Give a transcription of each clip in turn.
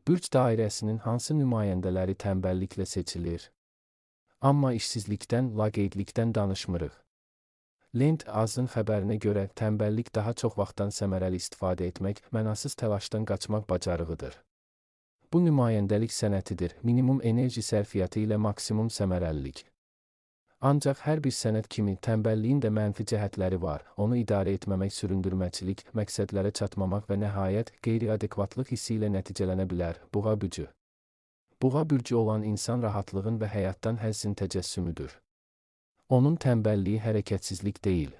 Bürc dairəsinin hansı nümayəndələri tənbəlliklə seçilir? Amma işsizlikdən, laqeydlikdən danışmırıq. Lent Azın xəbərinə görə tənbəllik daha çox vaxtdan səmərəli istifadə etmək, mənasız təlaşdan qaçmaq bacarığıdır. Bu nümayəndəlik sənətidir, minimum enerji sərfiyyatı ilə maksimum səmərəlilik. Ancaq hər bir sənət kimi tənbəlliyin də mənfi cəhətləri var, onu idarə etməmək süründürməçilik, məqsədlərə çatmamaq və nəhayət qeyri-adekvatlıq hissi ilə nəticələnə bilər. Buğa bürcü. Buğa bürcü olan insan rahatlığın və həyatdan həzzin təcəssümüdür. Onun tənbəlliyi hərəkətsizlik deyil.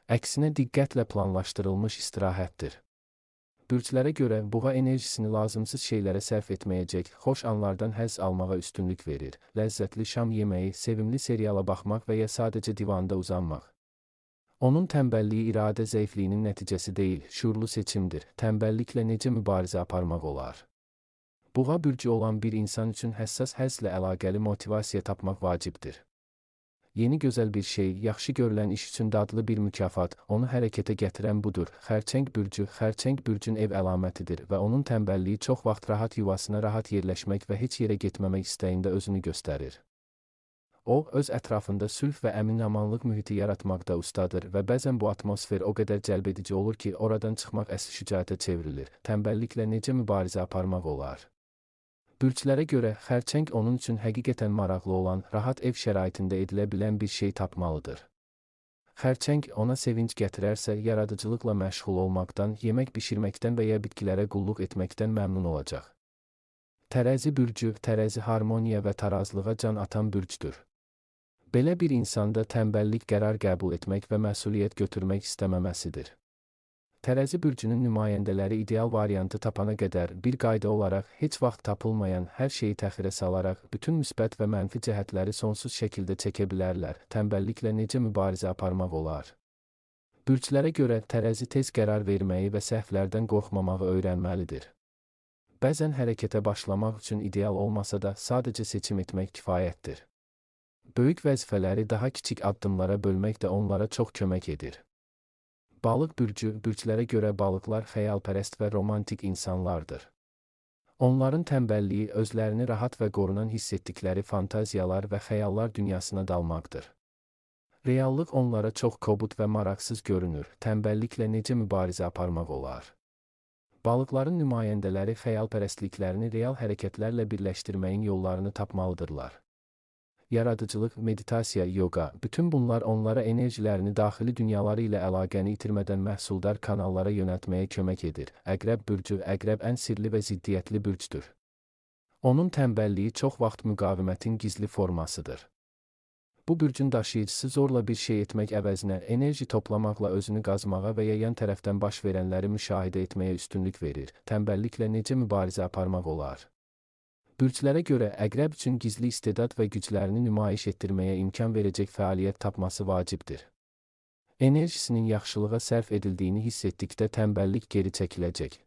Əksinə diqqətlə planlaşdırılmış istirahətdir. Bürclərə görə buğa enerjisini lazımsız şeylərə sərf etməyəcək, xoş anlardan həzz almağa üstünlük verir. Ləzzətli şam yeməyi, sevimli seriala baxmaq və ya sadəcə divanda uzanmaq. Onun tənbəlliyi iradə zəifliyinin nəticəsi deyil, şüurlu seçimdir. Tənbəlliklə necə mübarizə aparmaq olar? Buğa bürcü olan bir insan üçün həssas həzzlə əlaqəli motivasiya tapmaq vacibdir. Yeni gözəl bir şey, yaxşı görülən iş üçün dadlı bir mükafat, onu hərəkətə gətirən budur. Xərçəng bürcü, xərçəng bürcün ev əlamətidir və onun tənbəlliyi çox vaxt rahat yuvasına rahat yerləşmək və heç yerə getməmək istəyində özünü göstərir. O, öz ətrafında sülh və əmin-amanlıq mühiti yaratmaqda ustadır və bəzən bu atmosfer o qədər cəlbedici olur ki, oradan çıxmaq əsl şücaətə çevrilir. Tənbəlliklə necə mübarizə aparmaq olar? Bürclərə görə xərçəng onun üçün həqiqətən maraqlı olan, rahat ev şəraitində edilə bilən bir şey tapmalıdır. Xərçəng ona sevinc gətirərsə, yaradıcılıqla məşğul olmaqdan, yemək bişirməkdən və ya bitkilərə qulluq etməkdən məmnun olacaq. Tərəzi bürcü, tərəzi harmoniya və tarazlığa can atan bürcdür. Belə bir insanda tənbəllik qərar qəbul etmək və məsuliyyət götürmək istəməməsidir. Tərəzi bürcünün nümayəndələri ideal variantı tapana qədər bir qayda olaraq heç vaxt tapılmayan hər şeyi təxirə salaraq bütün müsbət və mənfi cəhətləri sonsuz şəkildə çəkə bilərlər. Tənbəlliklə necə mübarizə aparmaq olar? Bürclərə görə tərəzi tez qərar verməyi və səhvlərdən qorxmamağı öyrənməlidir. Bəzən hərəkətə başlamaq üçün ideal olmasa da sadəcə seçim etmək kifayətdir. Böyük vəzifələri daha kiçik addımlara bölmək də onlara çox kömək edir. Balıq bürcü, bürclərə görə balıqlar xəyalpərəst və romantik insanlardır. Onların tənbəlliyi özlərini rahat və qorunan hiss etdikləri fantaziyalar və xəyallar dünyasına dalmaqdır. Reallıq onlara çox kobud və maraqsız görünür. Tənbəlliklə necə mübarizə aparmaq olar? Balıqların nümayəndələri xəyalpərəstliklərini real hərəkətlərlə birləşdirməyin yollarını tapmalıdırlar. Yaradıcılıq, meditasiya, yoga, bütün bunlar onlara enerjilərini daxili dünyaları ilə əlaqəni itirmədən məhsuldar kanallara yönəltməyə kömək edir. Əqrəb bürcü, əqrəb ən sirli və ziddiyyətli bürcdür. Onun tənbəlliyi çox vaxt müqavimətin gizli formasıdır. Bu bürcün daşıyıcısı zorla bir şey etmək əvəzinə enerji toplamaqla özünü qazmağa və ya yan tərəfdən baş verənləri müşahidə etməyə üstünlük verir. Tənbəlliklə necə mübarizə aparmaq olar? Bürclərə görə əqrəb üçün gizli istedad və güclərini nümayiş etdirməyə imkan verəcək fəaliyyət tapması vacibdir. Enerjisinin yaxşılığa sərf edildiyini hiss etdikdə tənbəllik geri çəkiləcək.